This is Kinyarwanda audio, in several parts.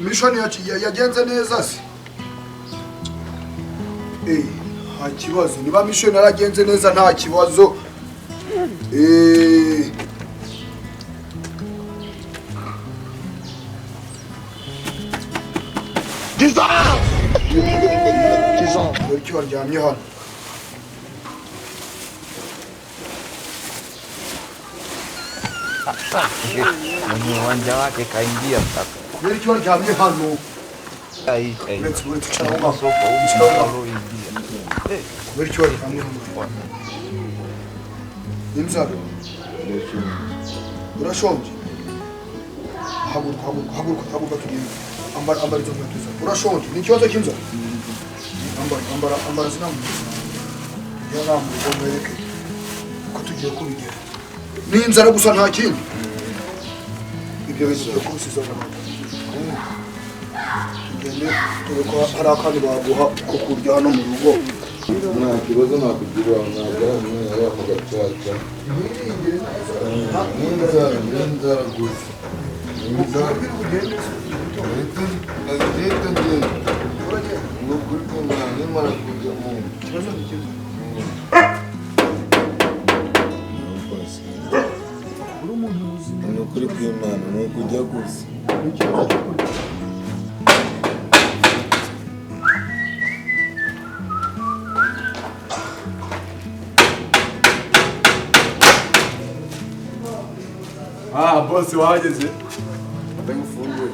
Mission yagenze neza se? Nta kibazo, niba mission yaragenze neza nta kibazo. Dore waryamye hano. Mwenye uwanja wake kaingia sasa. Kubera iki waryamye hano? Ai, ai. Uretse icara aho ngaho. Soko Icara aho ngaho. uingia. Kubera iki waryamye hano? N'inzara? Urashonje? Haguruka, haguruka, haguruka, haguruka tugende. Ambara, ambara izo nkweto zawe. Urashonje? Ni ikibazo cy'inzara? Ambara, ambara, ambara zino nkweto zawe. Tujya nta mu rugo mwereke ko tugiye kubigera. Ni inzara gusa nta kindi. Ibyo bintu byo kubisiza mu rugo. Tugende dore ko hari akandi baguha ko kurya hano mu rugo. Nta kibazo nakugira, ntabwo ari umwana ari ako gacaca. Ni inzara, ni inzara gusa. Ni inzara. Ndahita ngenda. Ni ukuri ko nimara kujya mu Ikibazo ni kimwe. Uri umuntu muzima. Ni ukuri kw'Imana, ni ukujya gusa. Ni ikibazo cyo kurya. Ah, boss wahageze. Ndagufungure.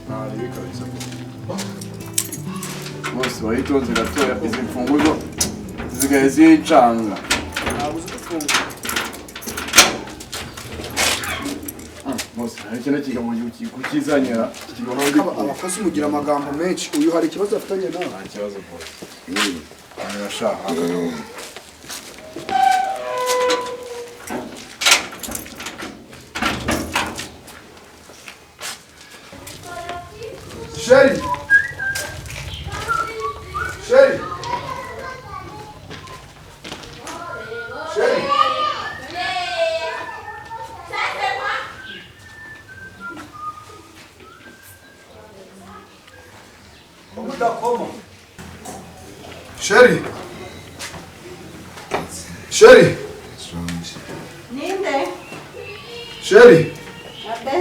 Ntarebe kabisa. Boss wayitonze gatoya, izi mfunguzo zisigaye zincanga. Ntabwo uzi gufunga. Boss, hari ikintu kigabo kukizanira kigomba gukora. Abakozi mugira amagambo menshi. Uyu hari ikibazo afitanye nawe? Nta kibazo boss. Arashaka. Sheri! Sheri! Sheri! Koma. Sheri! Sheri! Ninde? Sheri! Abe?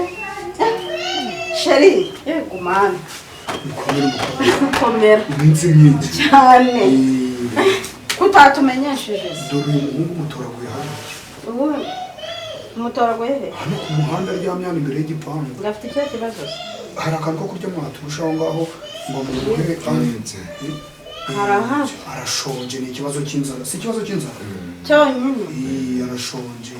Sheri, yego mana. Mukomere. Iminsi myinshi. Cyane. Kutatumenyesheje. Dore uyu muhungu mutoraguye hano. Ubu mutoraguye he? Hano ku muhanda aryamye hano imbere y'igipangu. Ngafite ikihe kibazo se? Hari akantu ko kurya mwaturusha aho ngaho ngo muhe. Araha. Arashonje, ni ikibazo cy'inzara. Si ikibazo cy'inzara? Cyonyine. Arashonje.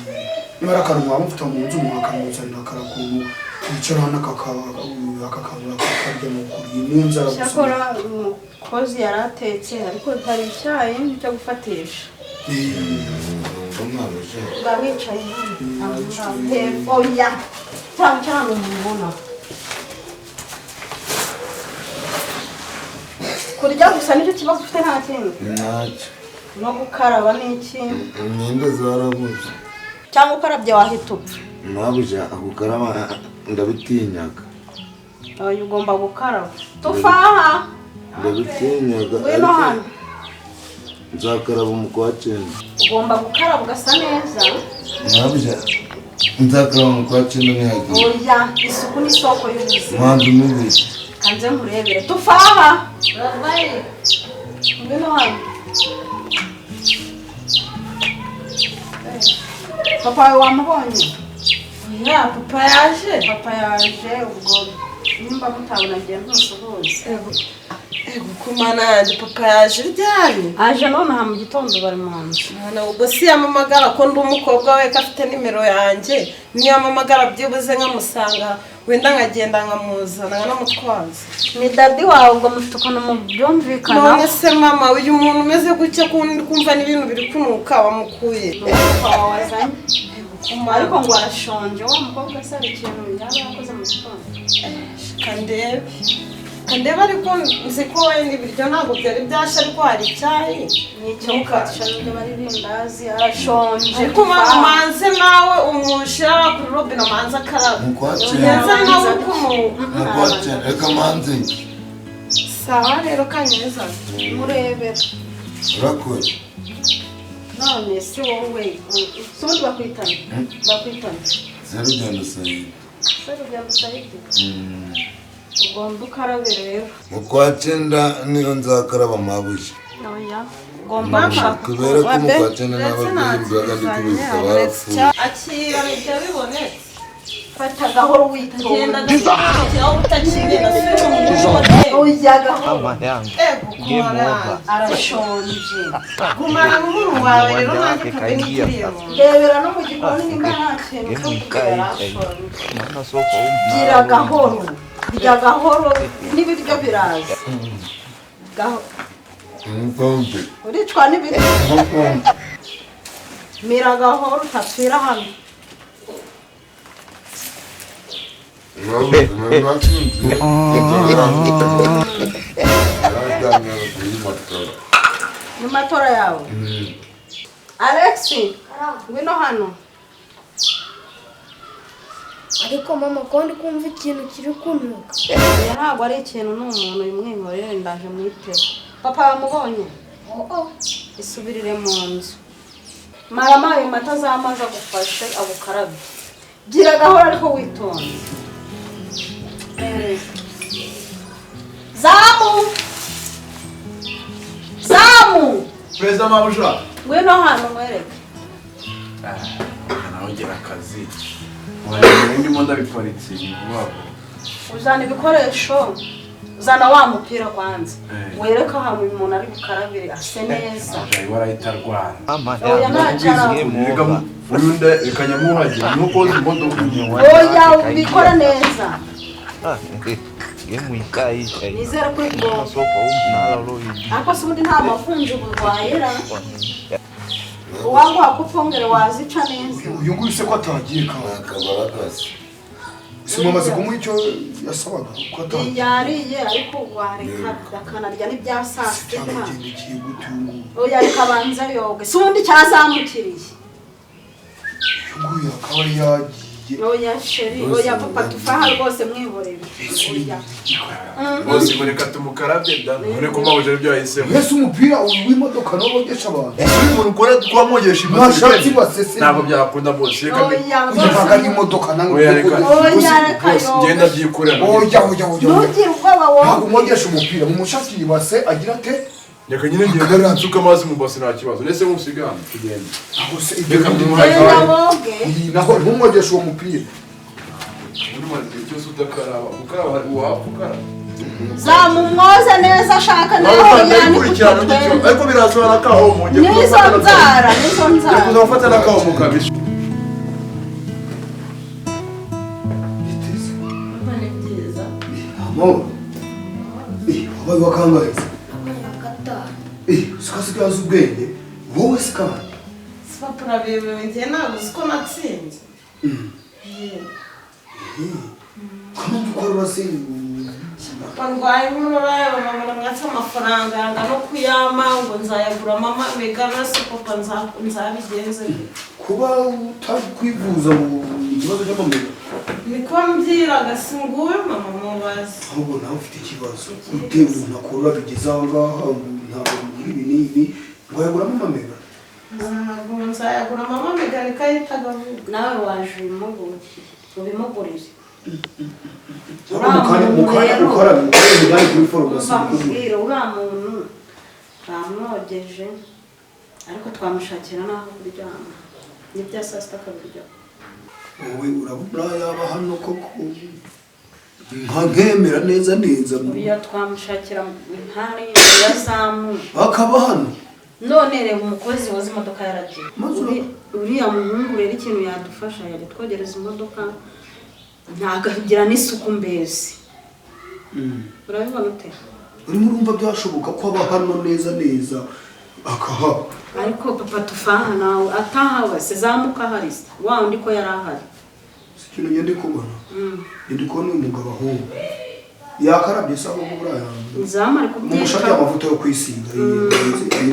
Niba ari akantu mwaba mufite mu nzu mwakamuzanira akarakuntu yicara hano akakabura akakarya mu kuri ni inzara gusa. Cyakora umukozi yaratetse ariko hari icyayi cyo gufatisha. Ba wicaye hano. Oya. Cyane cyane umubona. Kurya gusa nicyo kibazo ufite nta kindi. Ntacyo. No gukaraba n'iki? Imyenda zarabuze. Cyangwa ukarabye wahita upfa. Nabuja gukaraba ndabitinyaga. Oya ugomba gukaraba. Tufaha. Ndabitinyaga. Ngwino hano. Nzakaraba umukwa cyenda. Ugomba gukaraba ugasa neza. Nabuja nzakaraba umukwa cyenda ntihagiye. Oya isuku ni isoko y'ubuzima. Mwanzu mibi. Kanze nkurebere. Tufaha. Ngwino hano. Papa wawe wamubonye? Ya, papa yaje. Papa yaje ubwo nimba mutabona ngiye ntusuhuze. Ego kumana yanjye papa yaje ryari? Aje nonaha mu gitondo bari mu nzu. Mwana ubwo si yamamagara ko ndi umukobwa we ko afite nimero yanjye, niyo yamamagara byibuze nkamusanga wenda nkagenda nkamuzana nkanamutwaza. Ni dadi wawe ubwo mufite ukuntu mubyumvikana. None se mama uyu muntu umeze gutya kumva n'ibintu biri kunuka wamukuye. Papa wawe wazanye. Ariko ngo arashonje wa mukobwa se hari ikintu yaba yakoze mu gitondo. Kandebe. Kandeba ariko nzi ko wenda ibiryo ntabwo byari byasha ariko hari icyayi. Nicyo mukatisha n'ibyo baririndazi arashonje. Ariko manze nawe umushira kuri robine manze akaraba. Mukwacenda. Nawe kumu. Mukwacenda reka manze. Sawa rero kanyeza. Murebera. Urakoze. None si wowe ubundi bakwitana. Bakwitana. Serugendo Saidi. Serugendo Saidi. Ugomba ukarabe rero. Mu kwa cyenda niho nzakaraba mabuye. Oya. Ugomba kubera ko mu kwa cyenda n'ababyeyi ndi kubika barapfuye. Akira ibyo bibonetse. Fata gahoro witonda. Oya gahoro. Arashonje. Gumana n'umuntu wawe rero nanjye kaingia. Rebera no mu gikoni nimba nta kintu cyo kurya. Gira gahoro. Rya gahoro n'ibiryo biraza. Gahoro. Uricwa n'ibiryo. Mira gahoro utapfira hano. Ni matora yawe. Alex, ngwino hano. Ariko mama ko ndi kumva ikintu kiri kunuka. Ntabwo ari ikintu n'umuntu yimwihorere ndaje mwiteho. Papa wamubonye? Oh. Isubirire mu nzu. Marama ayo mata z'amazi agufashe agukarabe. Gira gahoro ariko witonze. Zamu! Zamu! Perezida Mabuja. Ngwino hano nkwereke. Nawe ugira akazi. Ndimo ndabiparitse vuba. Uzana ibikoresho, uzana wa mupira kwanza. Wereka ahantu uyu muntu ari bukarabire ase neza. Warahita arwana. Oya ntacara. Urunda ikanyamuhagira nuko uzi imodoka. Oya ubikora neza. Nizere ko ariko se ubundi nta mavunja uburwayera. Uwangu wakupfongere wazica neza. Uyu nguyu se ko atagiye kabaragasi. Simumaze kumuha icyo yasabaga ko atagiye. Yariye ariko wareka akanarya n'ibya saa sita. Oya reka banza yoge. Si ubundi cyazamukiriye. Uyu nguyu akaba yagiye. Oya sheri, oya papa tufaha rwose mwihorere. Oya. Bose ngo reka tumukarabye da. None ko mabuje ibyo yahisemo. Yesu umupira w'imodoka no bogesha abantu. Ese uyu muntu ukora twamwogesha imodoka. Ntabwo byakunda bose reka mbi. Imodoka nange. Oya reka. Oya reka yo. Genda byikorera. Oya oya oya. Ntugire ubwoba wowe. Ntabwo mwogesha umupira mumushakire ibase agira ate? Reka nyine ngenda nsuka amazi mu base nta kibazo. Nese musigana tugende. Aho se ibyo naho ntumwogesha uwo mupira. Cyose udakaraba ukaraba wapfa ukaraba. Zamumwoze neza ashaka naho yani kukurikirana ariko birasohora kahomo ngiye nizo nzara nizo nzara kuza gufata na kahomo kabisa. Biteze. Amor. Wabaye wakangaye. Sikasigaza ubwenge wowe sikabandi. Sipapura bebe ngiye ntabwo uziko natsinze. Kumva ukora se ndwaye inkorora mama mwatse amafaranga yanga no kuyama ngo nzayagura mama megana se papa nzabigenze. Kuba utakwivuza mu ikibazo cy'amamega niko mbyiraga singuwe mama mubaze. Ahubwo nawe ufite ikibazo ute umuntu akora bigeze aho ngaho ntabwo ibi n'ibi ngo yaguramo amamega. Ntabwo nzayagura mama megana ikayitaga vuba. Nawe waje ubimugurire. Mukanya ukora kuri farumasi ukubwira uriya muntu bamwogeje ariko twamushakira n'aho kuryama n'ibya saa sita akabirya. Wowe urabona yaba hano koko nkemera neza neza. Oya twamushakira intare ya Zamu akaba hano. None reba umukozi woza imodoka yaragiye. Uriya muhungu rero ikintu yadufasha yajya twogereza imodoka ntakagira n'isuku mbese. Urabibona ute? Urimo urumva byashoboka ko aba hano neza neza akahaba. Ariko papa tufaha nawe atahawe se zamuka hari wa undi ko yari ahari. Si ikintu ngende kubona. Ndi kubona uyu mugabo ahubwo Yakarabye se ahubwo buriya Nzamu ari mumushake kubyitaho. amavuta yo kwisiga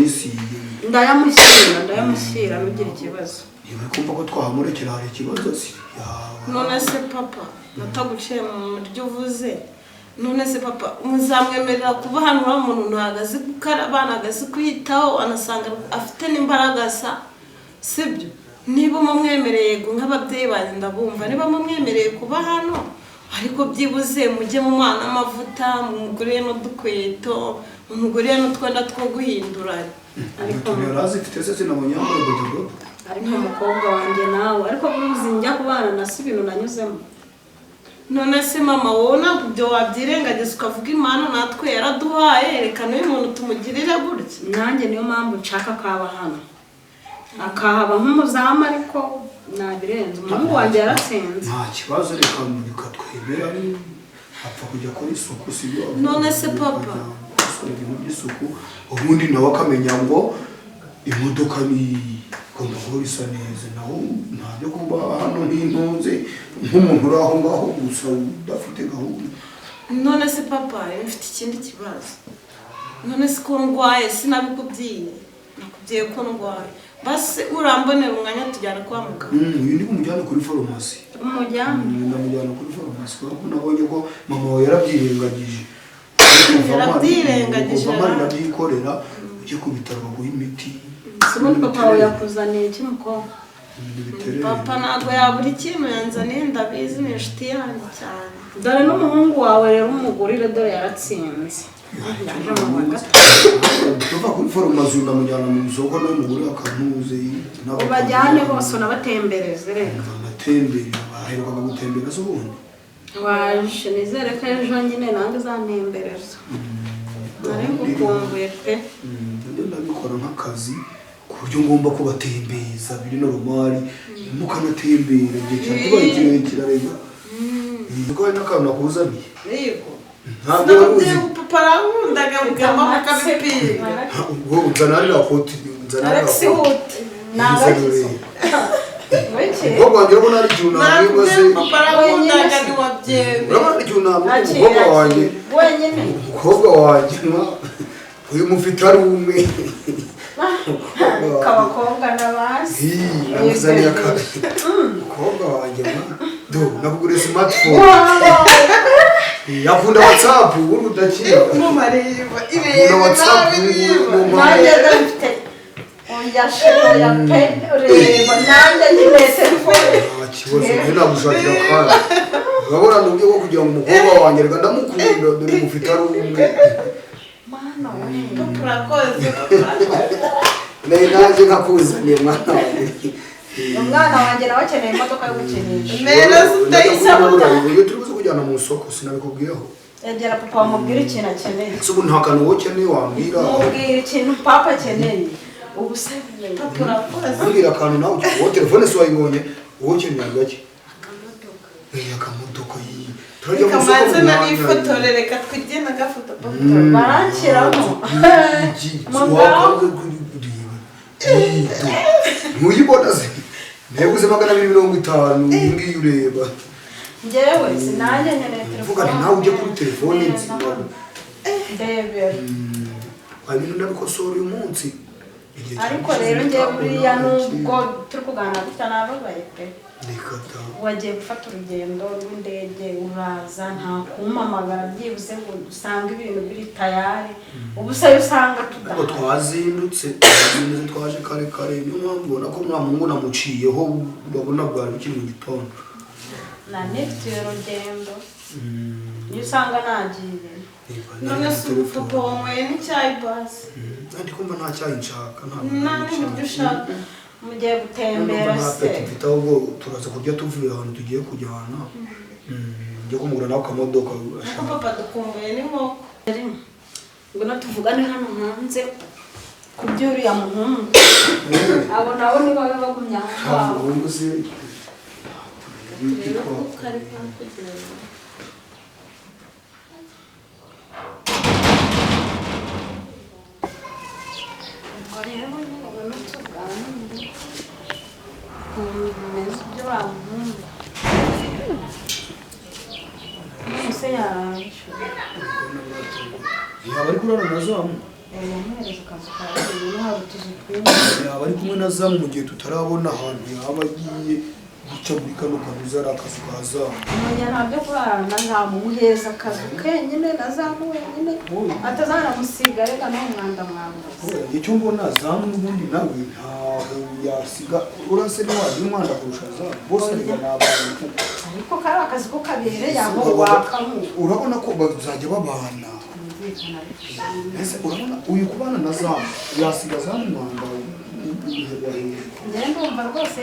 yisiga. Ndayamushyira ntugire ikibazo. Niba uri kumva ko twahamurekera hari ikibazo si yaba. None se papa, nataguciye mu ryo uvuze. None se papa, muzamwemerera kuba hano? Uriya muntu ntabwo azi gukaraba, ntabwo azi kwiyitaho, anasanga afite n'imbaraga sa, sibyo? Niba mumwemereye, yego nk'ababyeyi banjye ndabumva, niba mumwemereye kuba hano, ariko byibuze mujye mu mwana amavuta, mumugurire n'udukweto, mumugurire n'utwenda two guhinduranya. Ariko yari azifite se? Sinabonye yambaye bodaboda. Ariko umukobwa wanjye nawe, ariko buruzi njya kubana na si ibintu nanyuzemo. None se mama, wowe ntabwo ibyo wabyirengagiza ukavuga Imana natwe yaraduhaye, reka n'uyu muntu tumugirire gutya? Nanjye niyo mpamvu nshaka kaba hano, akahaba nk'umuzamu, ariko nabirenze, umuhungu wanjye yaratsinze. Nta kibazo, reka reka twemera, apfa kujya akora isuku, si byo? None se papa? Gukosora ibintu by'isuku, ubundi nawe akamenya ngo imodoka ni igomba kuba isa neza. Naho nta byo kuba hano nk'intunze nk'umuntu uri aho ngaho gusa udafite gahunda. None se papa, mfite ikindi kibazo. None se ko ndwaye, sinabikubwiye? Nakubwiye ko ndwaye. Basi urambonera umwanya tujyana kwa muganga? Uyu ni umujyana kuri farumasi. Umujyana. Ndamujyana kuri farumasi kubera ko nabonye ko mama wawe yarabyirengagije. Yarabyirengagije. Kuva mari ndabyikorera, ujye ku bitaro baguha imiti. Si ubundi papa wawe yakuzaniye iki, mukobwa? Ibintu bitereye. Papa ntabwo yabura ikintu yanzaniye, ndabizi, ni inshuti yanjye cyane. Dore n'umuhungu wawe rero umugurire, dore yaratsinze, yaje mu wa gatatu. Tuva kuri farumasi ndamujyana mu isoko n'umugore akantuze. Ubajyane bose unabatembereze reka. Amatembere baherukaga gutembera se ubundi? Waje, nizere ko ejo nyine nange uzantembereza, nari ngukumbuye pe. Nabyo ndabikora nk'akazi ku buryo ngomba kubatembeza, biri normal, mukanatembera igihe cyane kibaye kirekire. Rega kuko hari n'akantu nakuzaniye. Yego. Ntabwo wari uzi. Sinakubwiye ngo papa arankundaga, mugamba mukabipinga. Ubwo nzana ririya koti, nzana ririya Alex koti. huti. Umukobwa wanjye, urabona hari igihe unamwiba se? Nakubwiye ngo papa arankundaga, ntiwabyemera. Urabona hari igihe unamwiba umukobwa wanjye? Wenyine. Umukobwa wanjye uyu mufite ari umwe. Abakobwa n'abasi. Namuzaniye akantu, umukobwa wanjye mwa do nakuguriye smartphone. Akunda WhatsApp, uri udakira. Mumareba. Akunda Irebe. WhatsApp. Nabi niba. Nanjye dore mfite, oya shero ya pe, reba nanjye nkeneye telefone. Nta kibazo, njye nagushakira akanya. Urabona ni uburyo bwo kugira ngo umukobwa wanjye, reka ndamukunda, dore mufite ari umwe. Mana we. Papa urakoze, papa. Nawe nanjye nkakuzaniye, mwana wanjye. Umwana wanjye nawe akeneye imodoka yo gukinisha. Mera zitayisaba. Iyo turi buze kujyana mu isoko sinabikubwiyeho. Egera papa wamubwira ikintu akeneye. Ese ubu nta kantu wowe ukeneye wambwira? Mubwira ikintu papa akeneye ubu se. Papa urakoze. Mbwira akantu nawe ukeneye. Wowe telefone si wayibonye, wowe ukeneye gake? Akamodoka iyi turajya mu Reka isoko mbanze mu mwanya. nanifotorere, reka twigire n'agafoto papa. Baranshyiramo. Wakaze kureba, ntuyibona se? Nteguze 250 iyi ngiyi ureba. Njyewe sinanjye nkeneye telefone. Mvuga nti nawe ujye kuri telefone nzima. Ndebera. Hari ibintu ndabikosora uyu munsi. Igihe Ariko cyane rero njyewe buriya ntabona. nubwo turi kuganira gutya nababaye pe. Reka da. Wagiye gufata urugendo rw'indege, uraza nta kumpamagara byibuze ngo usange ibintu biri tayari. Ubu se usanga Ariko tudahari. twazindutse twaje kare kare, niyo mpamvu ubona ko mwa muhungu namuciyeho, urabona bwari bukiri mu gitondo. Nanifitiye urugendo, niyo usanga nagiye. None se ubu papa wanyweye n'icyayi basi? Ndi kumva nta cyayi nshaka, ntabwo. Nta n'ibyo ushaka? Mugiye gutembera nta se? appétit mfite, ahubwo turaza kurya tuvuye ahantu tugiye kujyana. Njye kumugura nawe akamodoka. Ariko papa dukumbuye n'inkoko. Ngwino tuvugane hano hanze ku by'uriya muhungu. Abo nabo niba bagumye aho ngaho. Ubu se Rero kuko ari kugira ngo Ubwo rero nyine ngwino tuganire ukuntu bimeze iby'uriya muhungu. Se yarabishoboye. Yaba ari kurara na Zamu. Yamuhereza akazu ka wenyine, haba utuzu twinshi. Yaba ari kumwe na Zamu mu gihe tutarabona ahantu yaba agiye guca muri kano kabuza ari akazu ka Zamu. Oya, ntabyo kurarana, ntamumuheza akazu kenyine na Zamu wenyine, atazanamusiga reka n'uwo mwanda mwambuze. Oya, icyo mbona Zamu n'ubundi nawe ntaho yasiga, urase ntiwagira umwanda kurusha Zamu, bose reka ni abantu. Ariko kari akazi ko kabereye aho wakamuha. Urabona ko bazajya babana. Ese urabona uyu kubana na Zamu yasiga Zamu umwanda uhebwa hejuru? Njyewe ndumva rwose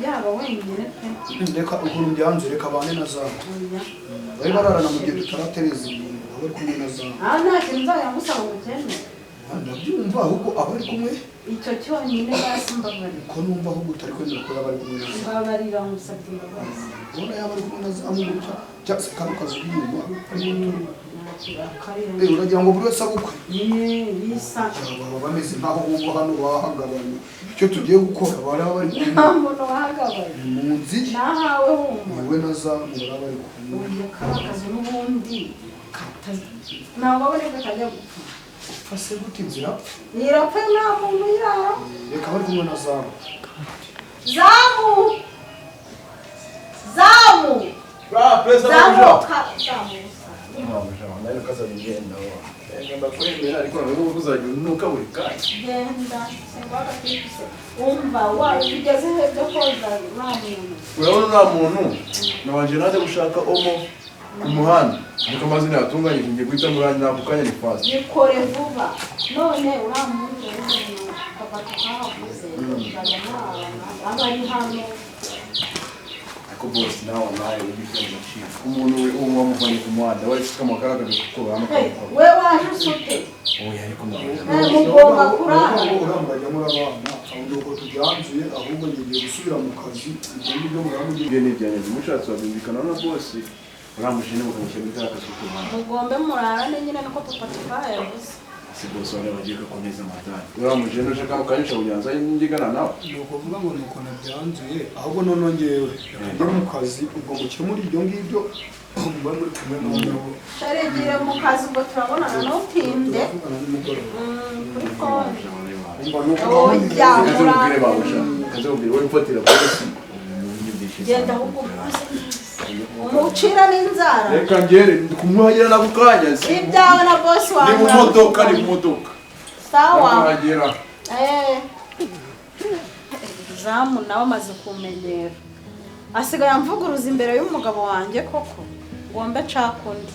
yaba wenyine pe. Reka ukuntu byanze, reka abane na Zamu. Oya. Bari bararana mu gihe tutaratereza ibintu, aba ari kumwe na Zamu. Aha nta kintu nzajya ngusaba ngo ukemere. Ndabyumva, ahubwo aba ari kumwe. Icyo cyonyine basi mbabarira. Ko numva ahubwo utari kwemera ko yaba ari kumwe na Zamu. Mbabarira, ngusabye imbabazi. Ubona yaba ari kumwe na Zamu gutya cyangwa se kano kazu k'inyuma ariko Akarira. Uragira ngo buri wese abukwe. Bisa. Baba bameze nk'aho ahubwo hano bahagabanye. Icyo tugiye gukora, baraba bari kumwe. Nta muntu wahagabaye. Ni mu nzu ye. Nahawe humura. Wowe na Zamu baraba bari kumwe. Oya, kaba akazu n'ubundi ntabwo aboneka kajya gupfa. Fase gute inzira? Nirapfa, nta muntu uyirara. Reka bari kumwe na Zamu. Zamu, Zamu! Bra, presa. Zamu, Zamu. Ndakwemera, ariko ntabwo uzajya unuka buri kanya. Genda singwaka kwikuse. Umva, wa bigeze he byo koza uriya muntu? Urabona uriya muntu nabanje naje gushaka Omo ku muhanda, ariko amazina yatunganyije, ngiye guhita murangira ako kanya, ni fast. Bikore vuba. None uriya muntu rero papa tukahavuze tuzajya murarana, aba ari hano. Ariko boss, nawe ujye ushyira mu gaciro. Umuntu we uwo wamuvanye ku muhanda wari ufite amakara akabikukura hano. Hey, we waje usute. Oya, ariko nawe Eh, mugomba kurara. Uriya murajya murabana aho, ni uko tubyanzuye. Ahubwo ngiye gusubira mu kazi, ibyo ngibyo muramugira. Ibyo ni ibyanjye, mushatse wabyumvikana na boss, uramuje mukamushyira muri kariya kazu ku muhanda. Mugombe murarane nyine, niko papa tukahayavuze. Si boss wari wagiye gakomeza amatari, uramuje nushaka mukanyisha kugira ngo nzajye ngigana nawe. Ni ukuvuga ngo ni uko nabyanzuye. Ahubwo noneho ngewe reka njye mu kazi, ubwo mukemura ibyo ngibyo muba muri kumwe noneho. Sharegire mu kazi, ubwo turabonana, ntutinde. Turavugana nimugoroba. Kuri phone. Umva, ni uko gahunda Oya. Kaze mubwire babuja, kaze mubwire wowe mfatira boss. Genda ahubwo ukoze neza, umucira n'inzara. Reka ngere kumuhagira nako kanya si Ibyawe na boss wawe. Ni mu modoka, ni mu modoka. Sawa. Kuhagera. Eh. Zamu nawe amaze kumenyera, asigaye amvuguruza imbere y'umugabo wanjye koko, ngombe cakundi.